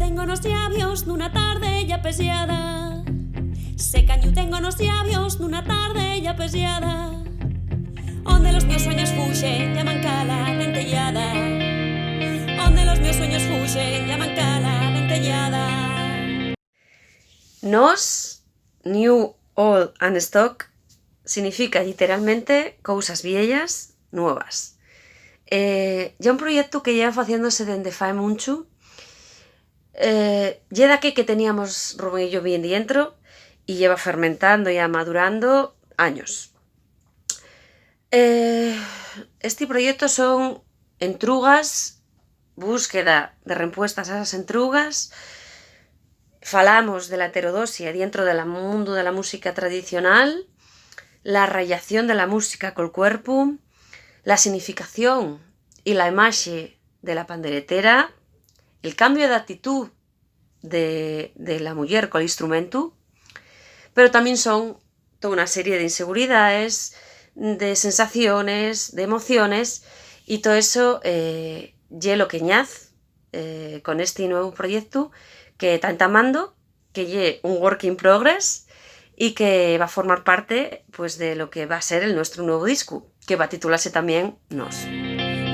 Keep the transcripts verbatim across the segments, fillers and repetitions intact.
Tengo nos llabios nuna tarde ya pesiada. Se cañu tengo nos llabios nuna tarde ya pesiada. Onde los mios sueños fuxen, llaman cala dentellada. Onde los mios sueños fuxen, llaman cala dentellada. Nos, New, Old and Stock, significa lliteralmente cousas vieyas, nuevas. Eh, ye un proyectu que lleva faciéndose dende fai munchu. Eh, ye daqué que teníamos Rubén y yo bien dientro y lleva fermentando y amadurando años. Eh, esti proyectos son entrugas, búsqueda de rempuestas a esas entrugas. Falamos de la heterodoxia dientro del mundu de la música tradicional, la rayación de la música col cuerpu, la significación y la imaxe de la panderetera, el cambio d'actitú de, de la muyer col instrumentu, pero tamién son toda una serie d'inseguridaes, de sensaciones, d'emociones, y too eso, eh, ye lo que ñaz, eh, con esti nuevu proyectu que ta entamando, que ye un work in progress y que va formar parte, pues, de lo que va ser el nuestru nuevu discu, que va titulase tamién Nos.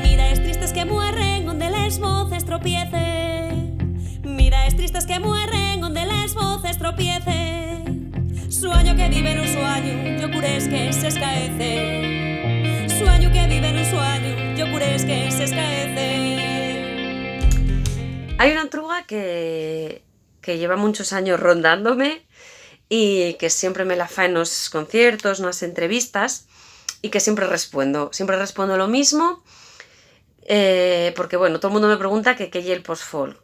Mira es tristes que muerren onde les voces tropiecen. Mira es tristes que muerren onde les voces tropiecen. Suaño que viven un suañu, yo cures que s'escaecen. Suaño que viven un suañu, yo cures que s'escaecen. Hai una entruga que, que lleva munchos años rondándome y que siempre me la faen nos conciertos, nas entrevistas, y que siempre respuendo. Siempre respondo lo mismo, eh, porque, bueno, todo el mundo me pregunta que qué ye el post-folk.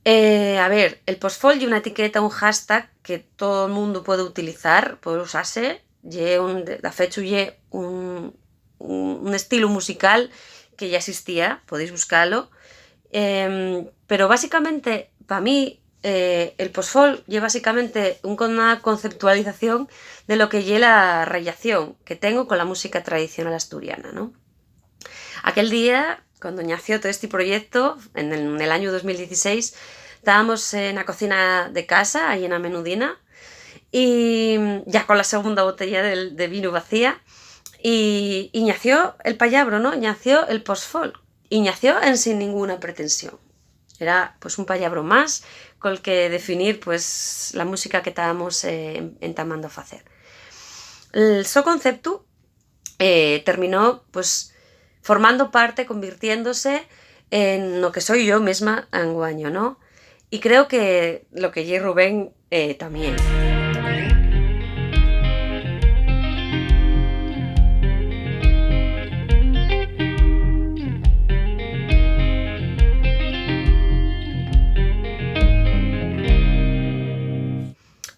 Eh, a ver, el post-folk ye una etiqueta, un hashtag que todo el mundo puede utilizar, puede usarse. Ye un, de, dafechu, ye un, un, un estilu musical que ya existía, podéis buscalo. Em, pero básicamente, pa mí, eh, el post-folk ye básicamente un, una conceptualización de lo que ye la rellación que tengo con la música tradicional asturiana, ¿no? Aquel día, cuando ñació todo este proyecto, en el, en el año dos mil dieciséis, estábamos en la cocina de casa, ahí en Amenudina, y ya con la segunda botella del, de vino vacía, y, y ñació el pallabro, ¿no? Ñació el post-folk, y ñació en sin ninguna pretensión. Era, pues, un pallabro más col que definir, pues, la música que estábamos, eh, en, entamando a facer. El so conceptu, eh, terminó, pues, formando parte, convirtiéndose en lo que soy yo misma anguaño, ¿no? Y creo que lo que ye Rubén, eh, también.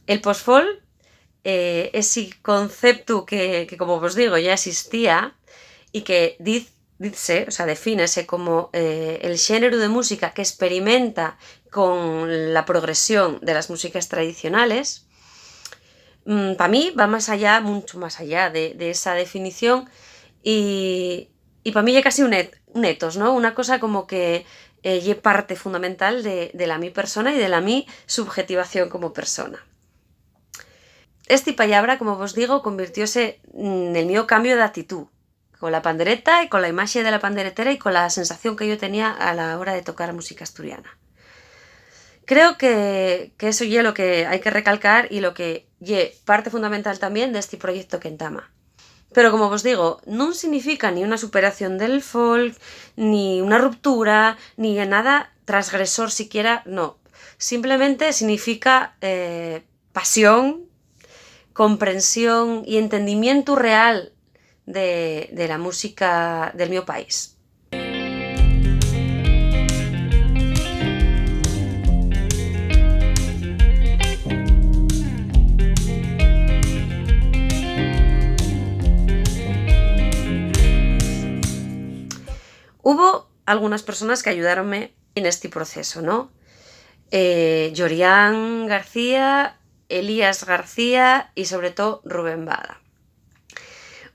El post-folk, eh, esi conceptu que, que, como vos digo, ya existía y que diz, dizse, o sea, defínese como, eh, el xéneru de música qu'esperimenta con la progresión de las músiques tradicionales, mm, pa mí va más allá, muncho más allá de, de esa definición y, y pa mí ye casi un et-, un etos, ¿no? Una cosa como que, eh, ye parte fundamental de, de la mi persona y de la mi subjetivación como persona. Esti pallabra, como vos digo, convirtióse nel mio cambio d'actitú, cola pandereta y cola imaxe de la panderetera y cola sensación que yo tenía a la hora de tocar música asturiana. Creo que, que eso ye lo que hai que recalcar y lo que ye parte fundamental tamién d'esti proyecto qu'entama. Pero, como vos digo, nun significa ni una superación del folk, ni una ruptura, ni nada transgresor siquiera, no. Simplemente significa, eh, pasión, comprensión y entendimientu real de, de la música del mio país. Hubo algunas personas que ayudáronme en este proceso, ¿no? Eh, Yorian García, Elías García y, sobre todo, Rubén Bada.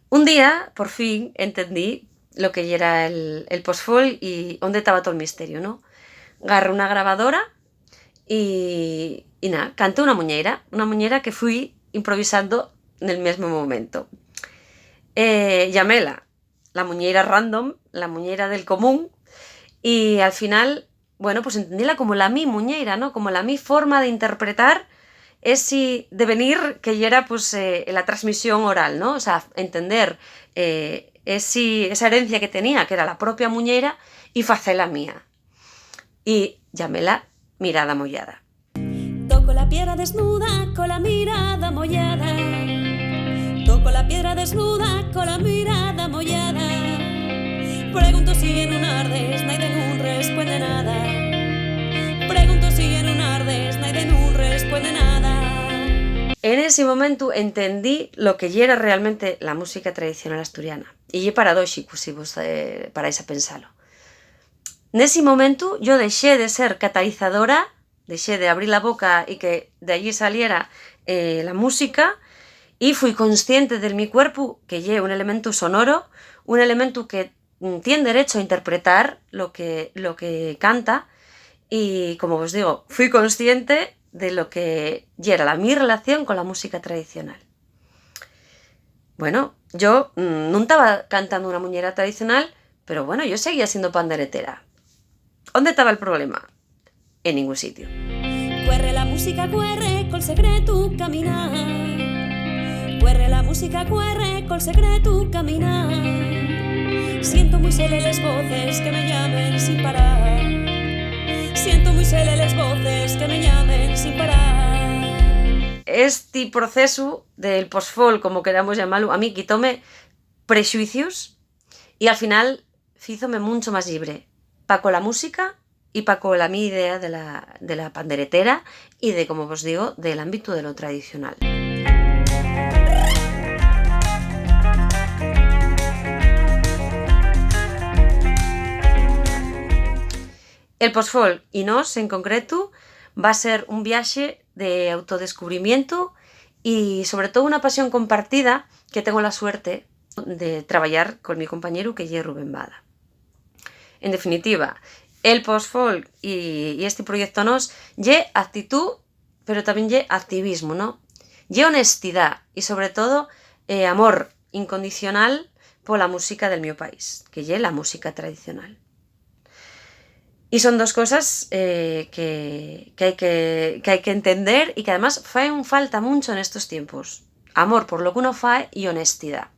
Un día, por fin, entendí lo que yera el, el post-folk y ónde taba tol misteriu, ¿no? garré una grabadora y, y na, canté una muñeira, una muñeira que fui improvisando nel mesmu momento. Eh, llaméla la muñeira random, la muñeira del común, y al final, bueno, pues entendíla como la mi muñeira, ¿no? Como la mi forma de interpretar esi devenir que yera, pues, eh, la transmisión oral, ¿no? O sea, entender, eh, esi, esa herencia que tenía, que era la propia muñeira, y facela mía. Y llaméla Mirada Mollada. Toco la piedra desnuda con la mirada mollada. Toco la piedra desnuda con la mirada mollada. Pregunto si en un ardes, naide nun respuende nada. Pregunto si en un ardes, naide nun respuende nada. En ese momentu entendí lo que yera realmente la música tradicional asturiana. Y ye paradóxico si vos, eh, paráis a pensalo. Nesi momentu yo dexé de ser catalizadora, dexé de abrir la boca y que de allí saliera, eh, la música, y fui consciente del mi cuerpu, que ye un elementu sonoro, un elementu que, mm, tien derecho a interpretar lo que, lo que canta, y, como vos digo, fui consciente de lo que yera la mi relación con la música tradicional. Bueno, yo, mm, nun taba cantando una muñeira tradicional, pero, bueno, yo seguía siendo panderetera. ¿Ónde taba el problema? En ningún sitio. Cuerre la música, cuerre col secretu caminar. Cuerre la música, cuerre col secretu caminar. Siento mui sele les voces que me llamen sin parar. Siento mui sele les voces que me llamen sin parar. Esti procesu del post-folk, como queramos llamalu, a mí quitóme prexuicios y al final fízome muncho más llibre pa cola música y pa cola mi idea de la, de la panderetera y de, como vos digo, del ámbitu de lo tradicional. El post-folk y nós, en concretu, va ser un viaxe de autodescubrimientu y, sobre todo, una pasión compartida que tengo la suerte de trabayar con mi compañeru, que ye Rubén Bada. En definitiva, el post-folk y, y esti proyecto nós ye actitud, pero tamién ye activismu, ¿no? Ye honestidá y, sobre todo, eh, amor incondicional pola música del mio país, que ye la música tradicional. Y son dos cosas, eh, que, que hai que, que hai que entender y que, además, faen falta muncho nestos tiempos. Amor por lo que uno fae y honestidá.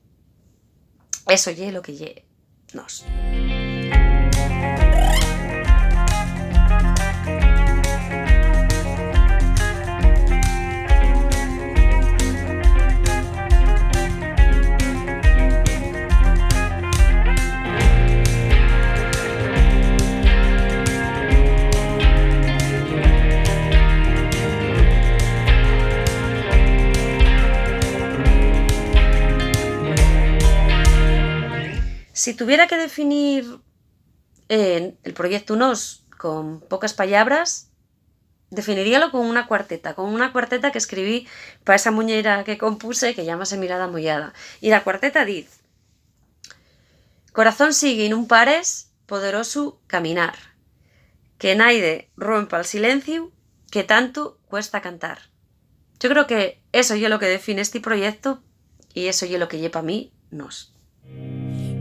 Eso ye lo que ye nós. Si tuviera que definir, eh, el proyectu Nós con pocas pallabras, definiríalo con una cuarteta, con una cuarteta que escribí pa esa muñeira que compuse, que llámase Mirada Mollada. Y la cuarteta diz: Corazón, sigui, nun pares, poderosu caminar. Que naide ruempa'l silenciu que tantu cuesta cantar. Yo creo que eso ye lo que define esti proyectu y eso ye lo que ye pa mí Nós.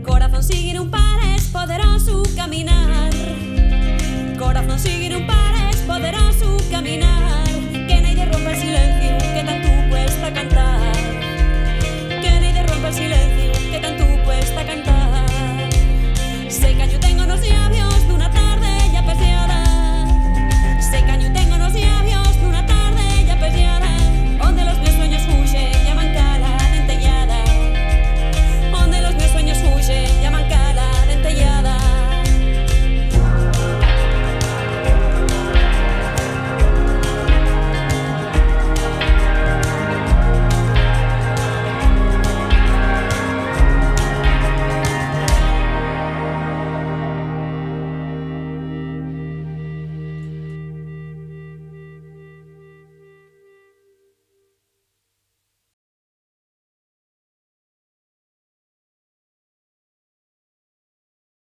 Corazón, sigui, nun pares, poderosu caminar. Corazón, sigui, nun pares, poderosu caminar.